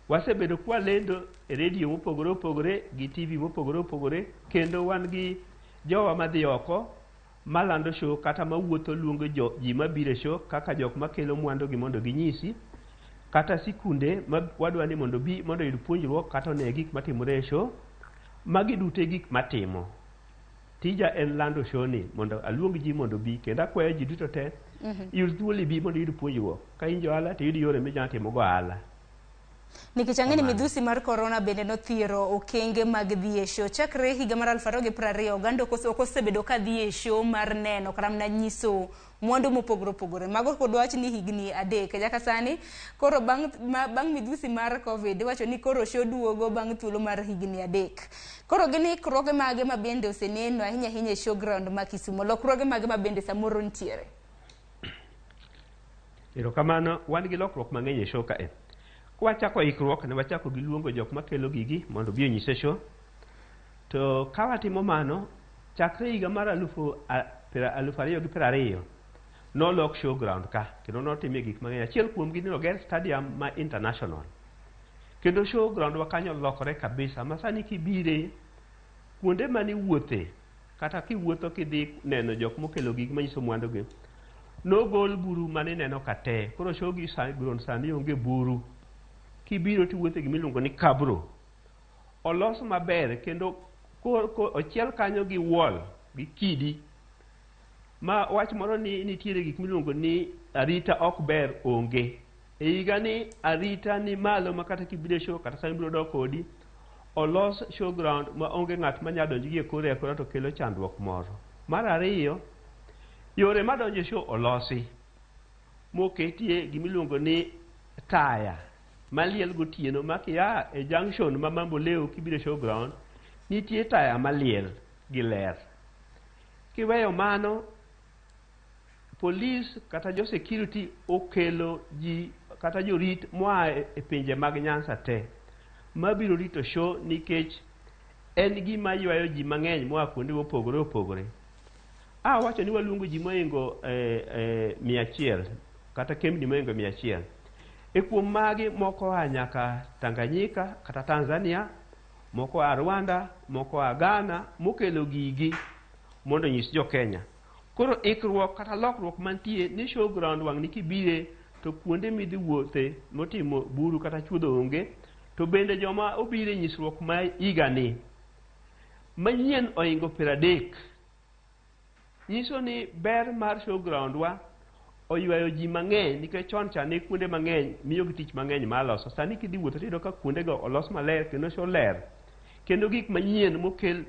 Wasebedo kwalendo e redio mopogore opogore gi TV mopogore opogore, kendo wan gi jowa madhi oko malando show kata mawuotho luongo ji mabiro e show kaka jok makelo mwandu gi mondo ginyisi, kata sikunde ma wadwa ni mondo bi mondo oyud puonjruok kata one gik matimore e show. Magi duto e gik matimo. Tija en lando show ni mondo aluong ji mondo obi, kendo akwayo ji duto te yud thuolo ibi mondo iyud puonjruok. Ka in ja ohala to iyud yore minyalo timo go ohala. Nikech ang'e ni Kamano. Midhusi mar korona bende nothiero okenge mag dhi e show. Chakre higa mar 2020, oganda ok osebedo ka dhi e show mar neno kata mana nyiso mwandu mopogore opogore. Mago kod wach ni higni 3 nyaka sani. Koro bang' midhusi mar Covid, iwacho ni koro show duogo bang' thuolo mar higni 3. Koro gin ikruoge mage ma bende oseneno ahinya ahinya e showground ma Kisumu? Lokruoge mage ma bende samoro nitiere? Erokamano, wan gi lokruok mang'eny e show kae. Kwachako ikruok, ne wachako gi luongo jok makelo gigi mondo obi onyis e show. To ka watimo mano, chakre higa mar 2020, nolok showground ka, kendo notimie gik mang'eny. Achiel kuomgi ni oger stadium ma international. Kendo showground wa kanyo olokore kabisa, ma sani kibire, kuonde mane iwuothe, kata kiwuotho kidhi neno jok mokelo gik manyiso mwandugi, nogol buru mane ineno ka te. Koro show gi ground sani onge buru. Kibiro tiwuotho e gima iluongo ni cabro. Olos maber kendo ochiel kanyo gi wall, gi kidi. Ma wach moro ni nitiere gik miluongo ni arita ok ber onge. E higa ni arita ni malo ma kata kibiro e show kata sani biro dok kodi, olos showground ma onge ng'at manyalo donjo gi e kore akora to kelo chandruok moro. Mar ariyo, yore madonjo e show olosi moketie gimiluongo ni taya maliel gotieno ma kia e junction ma Mamboleo kibiro e showground nitie taya maliel gi ler. Kiweyo mano, polis kata jo security okelo ji kata jorit moa e pinje mag Nyanza te mabiro rito show nikech en gima ywayo ji mang'eny moa kuonde mopogore opogore. A wacho ni waluongo ji mohingo 100 kata kembni mohingo 100. E kuom magi moko oa nyaka Tanganyika kata Tanzania, moko oa Rwanda, moko oa Ghana, mokelo gigi mondo onyis jo Kenya. Koro ikruok kata lokruok mantie ni showground wang' ni kibire to kuonde midhi wuothe motimo buru kata chuodho onge, to bende joma obiro e nyisruok ma higani manyien ohingo 30 nyiso ni ber mar showground wa oywayo ji mang'eny nikech chon cha ne kuonde mang'eny miyogi tich mang'eny mar loso. Sani kidhi wuotho tiyudo ka kuondego olos maler kendo show ler. Kendo gik manyien mokel ni